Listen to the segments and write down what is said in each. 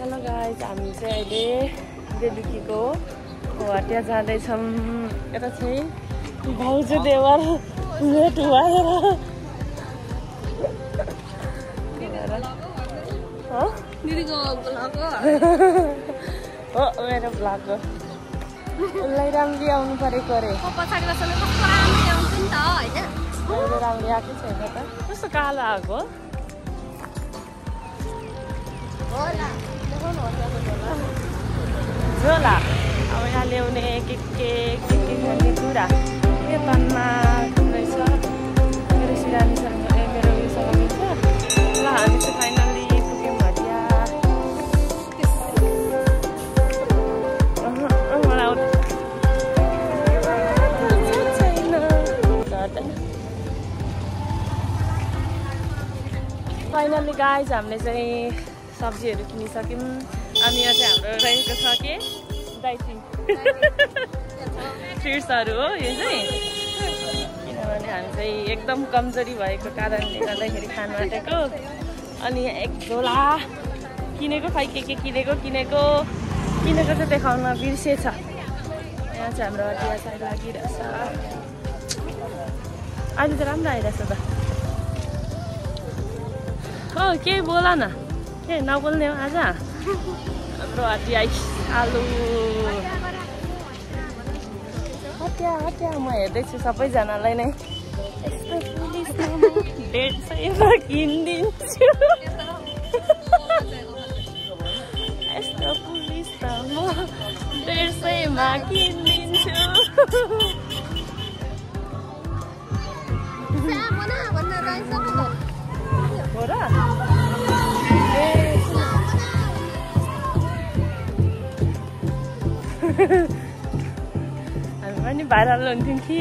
Hello guys, हामी चाहिँ अहिले बेलुकीको हटिया जाँदैछौँ। यता चाहिँ भाउजू देवर भेट भएर हो मेरो ब्लग हो। उसलाई राम्ररी आउनु परेको अरे, राम्ररी आएको छैन त, कस्तो कालो आएको झोला। अब यहाँ ल्याउने के खाने कुरा के तनमा रहेछ। मेरो सिरानीसँग मेरो उयोसँग मिल्छ। ल हामी चाहिँ फाइनल्ली पुग्यौँ हटिया। फाइनल्ली गाइज हामीले चाहिँ सब्जीहरू किनिसक्यौँ। अनि यहाँ चाहिँ हाम्रो रहेको छ के डाइटिङ फ्रुट्सहरू हो यो चाहिँ, किनभने हामी चाहिँ एकदम कमजोरी भएको कारणले गर्दाखेरि खानु आँटेको। अनि यहाँ एक झोला किनेको, खै के किनेको चाहिँ देखाउन बिर्सेछ। यहाँ चाहिँ हाम्रो हटिया चाहिँ लागिरहेछ। अहिले त राम्रो आइरहेछ त। हो केही बोल न, के नबोल्ने हो आज हाम्रो हटिया। आलु हटिया म हेर्दैछु सबैजनालाई नै। यस्तो पुलिसमा 150मा किनिदिन्छु, यस्तो पुलिसमा म 150मा किनिदिन्छु। हो र हामी पनि भाइरल हुन्थ्यौँ कि।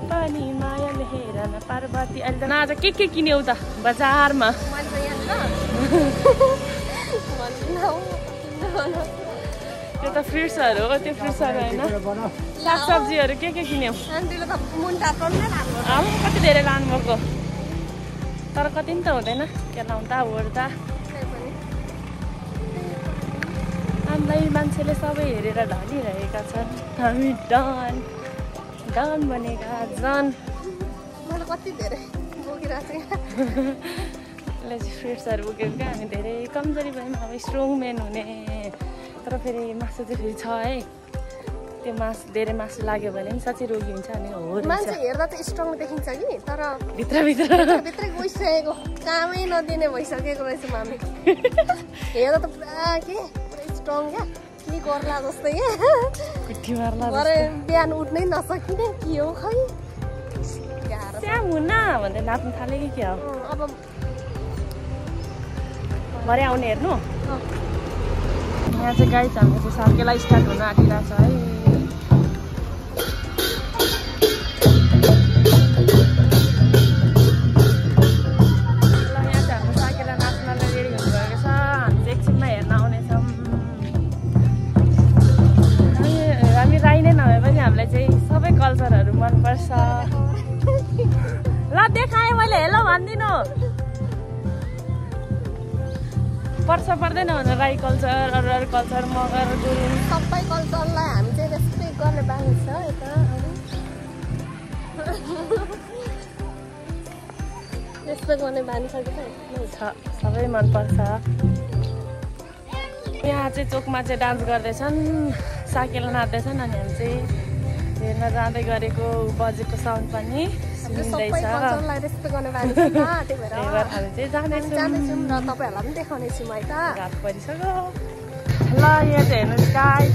पनि मायाले हेर न पार्वती। अहिले त न आज के किन्यौ त बजारमा? त्यो त फ्रुट्सहरू हो, त्यो फ्रुट्सहरू होइन, सागसब्जीहरू के किन्यौ? कति धेरै लानुभएको, तर कति नि त हुँदैन के लाउँदा ओर्दा। हामीलाई मान्छेले सबै हेरेर ढलिरहेका छन्। हामी डन बनेका जन। मलाई कति धेरै बोकिरहेको फ्रुट्सहरू बोकेको क्या। हामी धेरै कमजोरी भयौँ, अब स्ट्रङ मेन हुने। तर फेरि मासु चाहिँ फेरि छ है, त्यो धेरै मासु लाग्यो भने पनि साँच्चै रोगी हुन्छ। अनि हो मान्छे हेर्दा त स्ट्रङ देखिन्छ कि, तर भित्रै गइसकेको कामै नदिने भइसकेको रहेछ मामी। हेर्दा त पुरा के स्ट्रङ क्या, के गर्ला जस्तै कुट्ठी मार्ला बिहान उठ्नै नसकिने के हो खै। त्यहाँ हुन्न भन्दै नाच्नु थाले कि के हो। अब भरे आउने हेर्नु। यहाँ चाहिँ गाइस हाम्रो चाहिँ साकेला स्टार्ट हुन आँटिरहेको छ है। यहाँ चाहिँ हाम्रो साकेला नाच्नलाई रेडी हुनुभएको छ। हामी चाहिँ एकछिनमा हेर्न आउनेछौँ। हामी राई नै नभए पनि हामीलाई चाहिँ सबै कल्चरहरू मनपर्छ। ल देखाएँ मैले, हेलो भनिदिनु पर्दैन भने राई कल्चर, अरू कल्चर, मगर, गुरुङ सबै कल्चरलाई हामी चाहिँ रेस्पेक्ट गर्ने बानी छ यता। रेस्पेक्ट गर्ने बानी छ कि छ, सबै मनपर्छ। यहाँ चाहिँ चोकमा चाहिँ डान्स गर्दैछन्, साकेला नाच्दैछन्। अनि हामी चाहिँ हेर्न जाँदै गरेको बजेको साउन्ड पनि सुनिँदैछ। रेस्पेक्ट गर्ने बानी छ, त्यही भएर हामी चाहिँ जाँदैछौँ र तपाईँहरूलाई पनि देखाउनेछु म है त। रात परिसक्यो। ल यहाँ चाहिँ हेर्नुहोस् गाइस,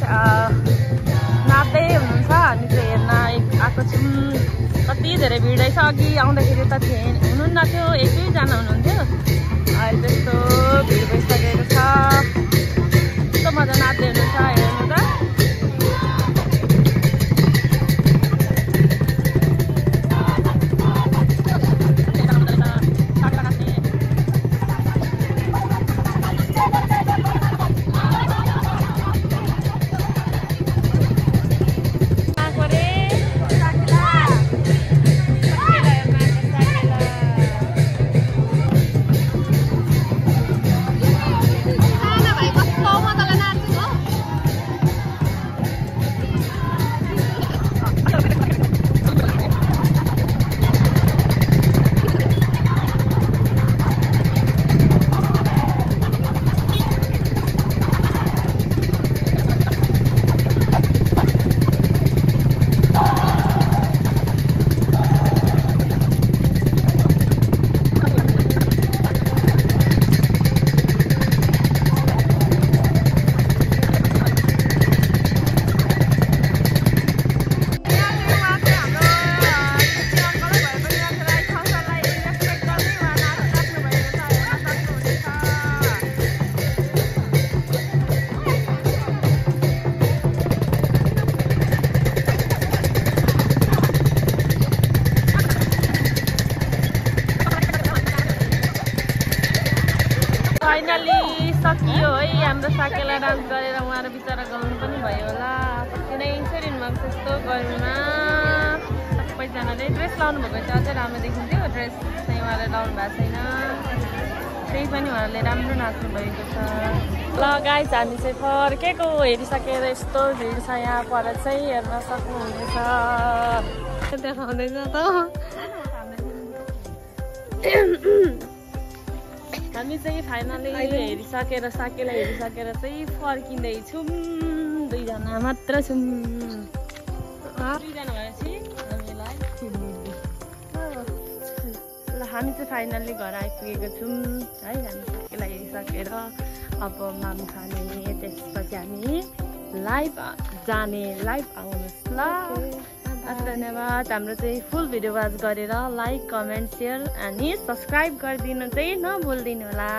नाच्दै हुनुहुन्छ। हामी चाहिँ हेर्न आएको छौँ। कति धेरै भिड रहेछ। अघि आउँदाखेरि त हुनुहुन्न थियो, एकैजना हुनुहुन्थ्यो। अहिले त्यस्तो भिड भइसकेको छ। कस्तो मजा नाच्दै हुनुहुन्छ हेर्नु त। सकियो है हाम्रो साकेला डान्स गरेर उहाँहरू बिचरा गाउनु पनि भयो होला कति नै छोडिनु भएको छ यस्तो गर्मीमा सबैजनाले ड्रेस लाउनु भएको चाहिँ अझै राम्रो देखिन्थ्यो ड्रेस चाहिँ उहाँले लाउनु भएको छैन त्यही पनि उहाँहरूले राम्रो नाच्नु भएको छ ल गाइस हामी चाहिँ फर्केको हेरिसकेर यस्तो भिड छ यहाँ पर चाहिँ हेर्न सक्नुहुनेछ देखाउँदैन त हामी चाहिँ फाइनली हेरिसकेर साकेला हेरिसकेर चाहिँ फर्किँदैछौँ दुईजना मात्र छौँ दुईजना भएपछि हामीलाई ल हामी चाहिँ फाइनल्ली घर आइपुगेको छौँ है हामी साकेला हेरिसकेर अब माम खाने त्यसपछि हामी लाइभ जाने लाइभ आउनुहोस् ल धन्यवाद हाम्रो चाहिँ फुल भिडियो वाच गरेर लाइक कमेन्ट सेयर अनि सब्सक्राइब गरिदिनु चाहिँ नभुलिदिनु होला